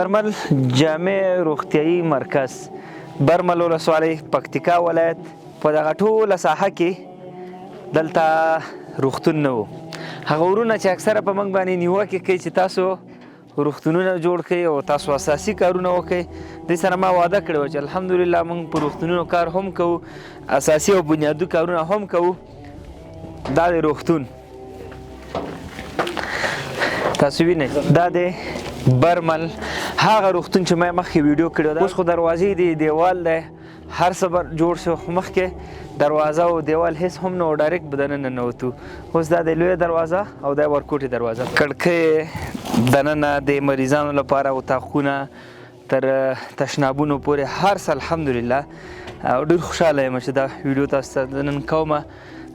برمل جامع روغتیایي مرکز، برمل ولسوالۍ، پکتیکا ولایت، په دغه ټوله ساحه کې دلته روغتون نه و. هغه ورونه چې اکثره په موږ باندې نیوکې کوي چې تاسو روغتونونه جوړ کړئ او تاسو اساسي کارونه وکړئ، دې سره ما وعده کړې وه چې الحمدلله موږ په روغتونونو کار هم کوو، اساسي او بنیادي کارونه هم کوو. دا دی روغتون، تاسو وینئ، دا دی برمل هغه روغتون چې ما مخکې ویډیو کړې ده. اوس خو دروازې دي، دیوال دی، هر څه جوړ شو، خو مخکې دروازه او دیوال هیڅ هم نه و، direct به دننه ننوتو. اوس دا د لویه دروازه او دا ورکوټې دروازه، کړکۍ دننه د مریضانو لپاره اتاقونه تر تشنابونو پورې هر څه الحمدلله. او ډېر خوشحاله یم چې دا ویډیو تاسو ته نن کوم،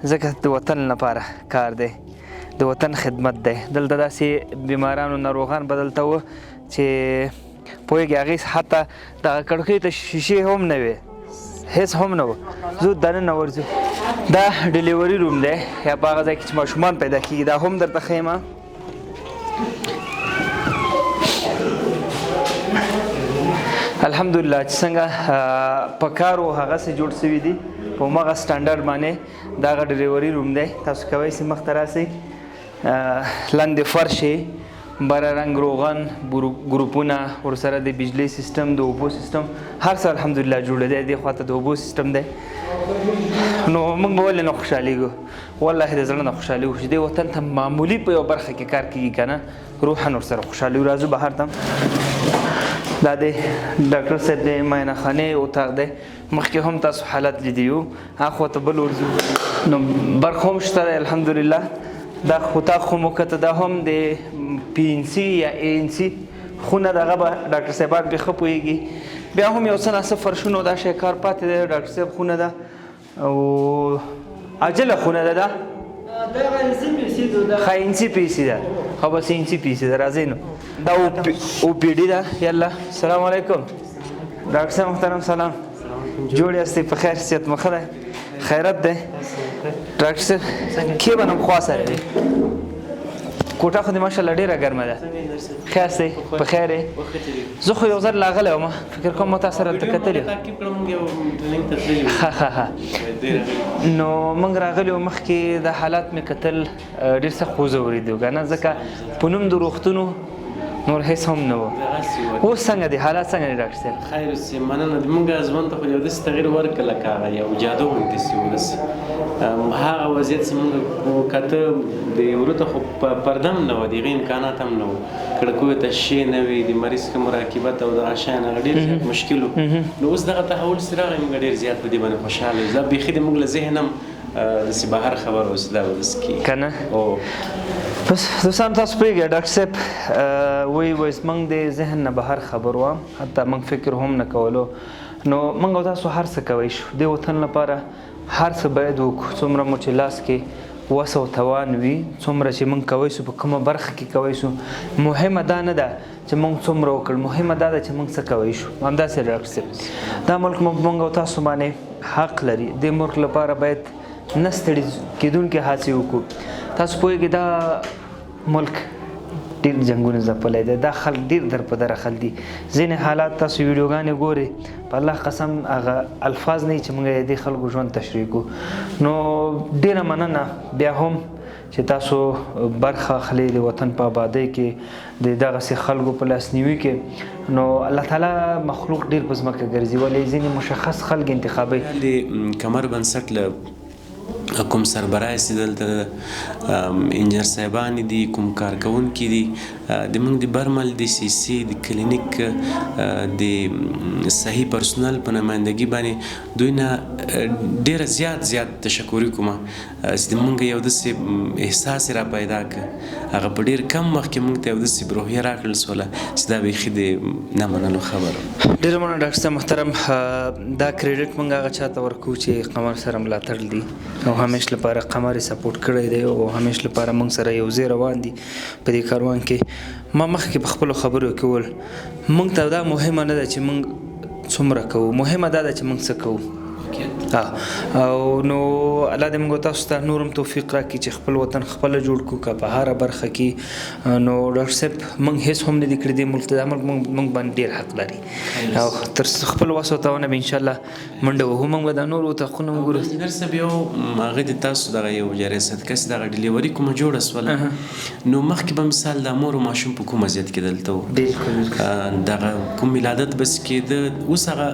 ځکه د وطن لپاره کار دی، د وطن خدمت دی. دلته داسې بیمارانو ناروغان به دلته و چې پوهېږي هغې حتی دغه کړکۍ ته شیشې هم نه وې، هیڅ هم نه و. زه دننه ورځو. دا delivery room دی، یا په هغه ځای کې چې ماشومان پیدا کېږي، دا هم درته ښیم. الحمدلله چې څنګه په کار و هغسې جوړ سوي دي، په هماغه standard باندې. دا هغه delivery room دی، تاسو کوی سئ مخته راسئ. لاندې فرش یې بره رنګ روغن ګروپونه ورسره، د بجلی سیستم، د اوبو سیستم، هر څه الحمدلله جوړ دی. دې خواته د اوبو سیستم دی. نو موږ به ولې نه خوشحالېږو؟ والله د زړه نه خوشحالېږو چې دې وطن ته معمولي په یوه برخه کې کار کېږي که نه، روحاً ورسره خوشحالېږو. راځو بهر ته. دا دی ډاکټر صاحب د معاینه خانې اتاق دی، مخکې هم تاسو حالت لیدلی و. هاخوا ته بل ورځو، نو برق هم شته دی الحمدلله. دا اتاق خو مو کته، دا هم د پي ان سي یا ای ان سي خونه، دغه به ډاکټر صاحبان پرې ښه پوهېږي. بیا هم یو څه ناڅه فرشونو دا شی کار پاتې دی. ډاکټر صاحب خونه ده او عاجله خونه ده، دا ښه ان سي پي سي ده، خو بس ان سي پي سي ده. راځئ نو دا او پي ډي ده. یلا السلام علیکم ډاکټر صاحب محترم، سلام، جوړ یاستئ؟ په خیر، صحت مو ښه دی؟ خیرت دی؟ ډاکټر صاحب کې به نم خوا سره دی. کوټه خو دې ماشاءالله ډېره ګرمه ده. ښه یاستئ؟ په خیر یې؟ زه خو یو ځل راغلی وم، فکر کوم ما تاسو سره دلته کتلي. ښه ښه ښه. نو موږ راغلي وو مخکې، د حالات مې کتل، ډېر سخت وځورېدو که نه، ځکه په نوم د روغتونو نور هیڅ هم نه و. اوس څنګه دی حالات، څنګه دی ډاکټر صاحب؟ خیر اوسې، مننه. موږ ژوند ته خو یو داسې تغیر ورکړ لکه هغه یو جادو غوندې داسې و، داسې هغه وضعیت چې موږ کته د وروته خو پرده هم نه وه، د هغې امکانات هم نه وو، کړکیو ته شیشې نه وې، د مریض ښه مراقبت او دغه شیان هغه ډېر زیات مشکل و. نو اوس دغه تحول چې راغی، موږ ډېر زیات په دې باندې خوشحاله یو. دا بیخي د موږ له ذهن هم داسې بهر خبر اوس دا به داسې کېږي که نه. بس دوستان تاسو پوهېږئ ډاکټر صاحب وایي وایي موږ د ذهن نه بهر خبر وه، حتی موږ فکر هم نه کولو. نو موږ او تاسو هر څه کوی شو، د وطن لپاره هر څه باید وکړو، څومره مو چې لاس کې وس او توان وي، څومره چې موږ کوی شو، په کومه برخه کې کوی شو. مهمه دا نه ده چې موږ څومره وکړ، مهمه دا ده چې موږ څه کوی شو. همداسې ډاکټر صاحب دا ملک موږ او تاسو باندې حق لري، دې ملک لپاره باید نه ستړي کېدونکې هڅې وکړو. تاسو پوهېږئ دا ملک ډېر جنګونه ځپلی دی، دا خلک ډېر در په دره خلک دي. ځینې حالات تاسو ویډیوګانې ګورئ، په الله قسم هغه الفاظ نه چې موږ یې دې خلکو ژوند تشریح کړو. نو ډېره مننه بیا هم چې تاسو برخه اخلئ د وطن په آبادۍ کې، د دغسې خلکو په لاسنیوي کې. نو الله تعالی مخلوق ډېر په ځمکه ګرځي، ولې ځینې مشخص خلک انتخابوي. د کمر بنسټ له کوم سربراه چې دلته انجنیر صاحبان دي، کوم کارکوونکي دي، د موږ د برمل د سی سی د کلینیک د صحي پرسونل په نمایندګي باندې دوی نه ډېره زیات زیات تشکري کوم چې د موږ یو داسې احساس را پیدا کړ، هغه په ډېر کم وخت کې موږ ته یو داسې روحیه راکړل سوله چې دا بیخي د نه منلو خبره. ډېره مننه ډاکټر صاحب محترم. دا credit موږ هغه چا ته ورکوو چې قمر سره ملاتړ دي او همیش لپاره قمر یې support کړی دی او همیش لپاره موږ سره یو ځای روان دي په دې کاروان کې. ما مخکې په خپلو خبرو کې وویل موږ ته دا مهمه نه ده چې موږ څومره کوو، مهمه دا ده چې موږ څه کوو. او نو الله دې موږ تاسو ته نورم توفیق راکړي چې خپل وطن خپل جوړ کړو که په هره برخه کې. نو ډاکټر صاحب موږ هیڅ هم نه دي کړي دې ملک ته، دا ملک موږ باندې ډېر حق لري او تر خپل وس او توانه به انشاءالله منډه وهو. موږ به دا نور اتاقونه وګورو. انجینر صاحب یو هغه د تاسو دغه یو ریاست کس دغه ډیلیوري کومه جوړه سوله، نو مخکې به مثال د مور او ماشوم په کوم وضعیت کې دلته وو، دغه کوم ولادت بس کېده، اوس هغه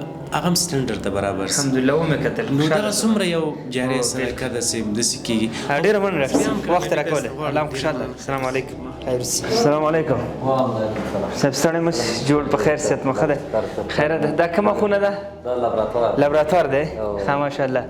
هم سټنډرډ ته برابر سي. الحمدلله ومې کتل. نو دغه څومره یو جاري صدقه ده چې داسې کېږي. ډېره مننه ډاکټر صاحب، وخت راکولی، الله مو خوشحاله. السلام علیکم. السلام علیکم. صاحب ستړی مه شئ، جوړ په خیر، صحت مو ښه دی؟ خیره ده. دا کومه خونه ده؟ دا لابراتوار. لابراتوار دی؟ ښه ماشاءالله.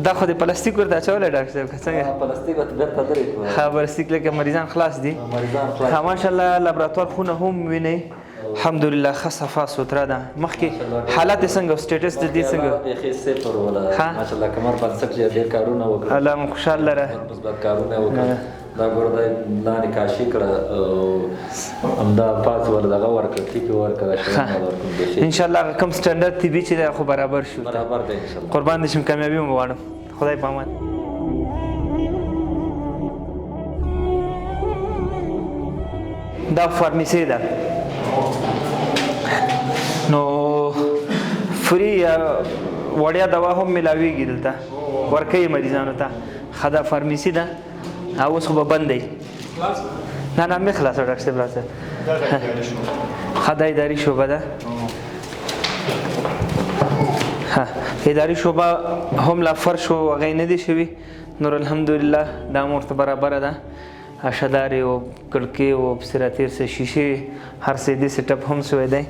دا خو د پلاستیک ورته اچولی ډاکټر صاحب که څنګه؟ پلاستیک ورته بېرته لرې کړو. ښه پلاستیک لکه مریضان خلاص دي. مریضان خلاص. ښه ماشاءالله. لابراتوار خونه هم وینئ، الحمدلله ښه صفا سوتره ده. مخکې حالت یې څنګه، سټیټس د دې څنګه؟ بیخي صفر وله. ماشاءالله کمر بنسټ یې ډېر کارونه وکړل. الله مو خوشحال لره. مثبت کارونه یې وکړل. دا ګوره دا لاندې کاشي کړه او همدا پاس وله دغه ورکړه، ټیکې ورکړه، شیان ورکړه. انشاءالله هغه کوم سټنډرډ طبي چې دی خو برابر شو. برابر دی انشاءالله. قربان دې شم، کامیابي مو غواړم. خدای په امان. دا فارمیسي ده، نو فري یا وړیا دوا هم ملاویږي دلته، ورکوي مریضانو ته. ښه دا فارمیسي ده. او اوس خو به بند دی. نه نه مې خلاصه ډاکټر صاحب راځه. ښه دا اداري شعبه ده. ښه اداري شعبه هم لا فرش او هغې نه دي شوي، نور الحمدلله دا هم ورته برابره ده. اشدارې او کړکۍ او پسې راتېر څه شیشې هر څه دې سیټ اپ هم شوی دی.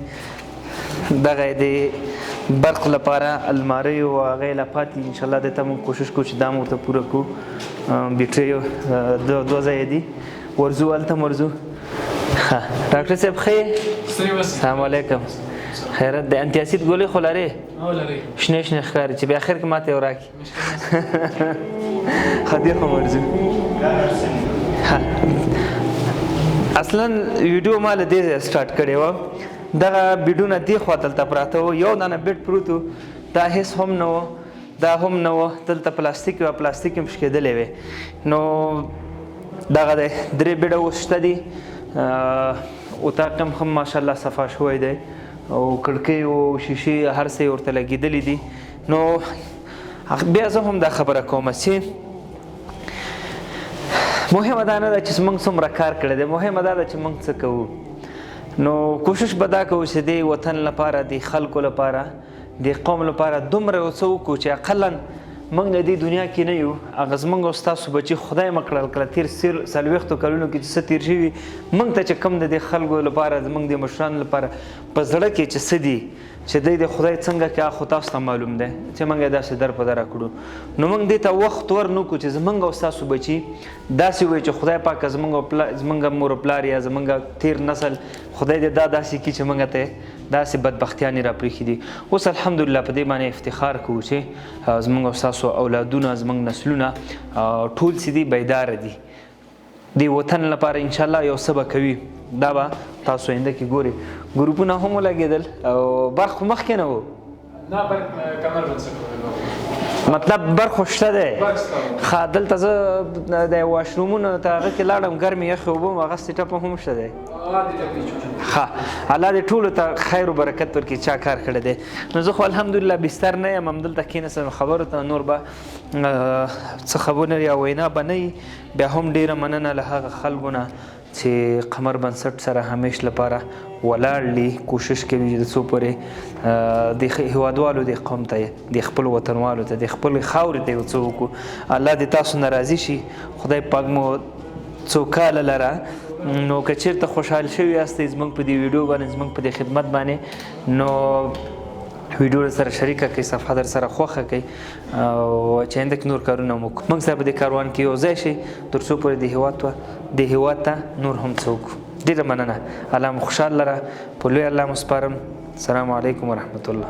دغه د برق لپاره المارۍ او هغې لا پاتې، انشاءالله دې ته موږ کوشش کوو چې دا هم ورته پوره کړو. بیټرۍ دوه ځایه دي، ورځو هلته هم ورځو. ښه ډاکټر صاحب ښه یې؟ السلام علیکم. خیرت دی؟ انتي اسید ګولۍ خو لرې؟ شنې شنې ښکاري چې بیا اخر کې ماته یو راکړي. ښه دې خو ورځو. اصلا ویډیو ما له دې ځایه سټارټ کړې وه. دغه بیډونه دې خوا دلته پراته وو، یو دانه بیډ پروت و، دا هیڅ هم نه و، دا هم نه و، دلته پلاستیک وه، پلاستیک هم شکېدلی وی. نو دغه دی درې بیډه اوس شته دي. اتاق هم هم ماشاءالله صفا شوی دی او کړکۍ او شیشې هر څه یې ورته لګېدلي دي. نو بیا زه هم دا خبره کوم چې مهمه دا نه ده چې موږ څومره کار کړی دی، مهمه دا ده چې موږ څه کوو. نو کوشش به دا کوو چې دې وطن لپاره، دې خلکو لپاره، دې قوم لپاره دومره یو څه وکړو چې اقلا موږ له دې دنیا کې نه یو، هغه زموږ او ستاسو بچي خدای مه کړل کړه تېر 40 کلونو کې چې څه تېر شوي، موږ ته چې کوم د دې خلکو لپاره، زموږ د مشرانو لپاره په زړه کې چې څه دي، چې دی د خدای څنګه کې هغه خو تاسو ته معلوم دی چې موږ یې داسې در په در کړو. نو موږ دې ته وخت ور نه کړو چې زموږ او ستاسو بچي داسې ووایي چې خدای پاک زموږ مور او پلار یا زموږ تېر نسل خدای دې دا داسې کړي چې موږ ته داسې بدبختیانې را پرېښي دي. اوس الحمدلله په دې باندې افتخار کوو چې زموږ او ستاسو اولادونه، زموږ نسلونه ټول څه دي بیداره دي، د وطن لپاره انشاءالله یو څه به کوي. دا به تاسو آینده کې ګورئ. ګروپونه هم ولګېدل او برق خو مخکې نه و. نه، برق کمر بنسټ مطلب برق خو شته دی. برق شته. ښه دلته زه د واشرومونو ته هغه کې لاړم، ګرمې یخې اوبه هم هغه سیټ اپ هم شته دی. ښه الله دې ټولو ته خیر و برکت ورکړي چا کار کړی دی. نو زه خو الحمدلله بستر نه یم، همدلته کښېناستم خبرو ته، نور به څه خبرونه یا وینا به نه وي. بیا هم ډېره مننه له هغه خلکو نه چې قمر بنسټ سره همیش لپاره ولاړ دي، کوشش کوي چې د څو پورې د هیوادوالو، د قوم ته، د خپل وطنوالو ته، د خپلې خاورې ته یو څه وکړو. الله دې تاسو نه راضي شي، خدای پاک مو څو کاله لره. نو که چېرته خوشحال شوي یاستئ زموږ په دې ویډیو باندې، زموږ په دې خدمت باندې، نو ویډیو در سره شریکه کړئ، صفحه در سره خوښه کړئ او چې آینده کې نور کارونه هم وکړو. موږ سره په دې کاروان کې یو ځای شئ تر څو پورې د هیواد ته نور هم څه وکړو. ډېره مننه، الله مو خوشحال لره، په لوی الله مو سپارم. السلام علیکم ورحمت الله.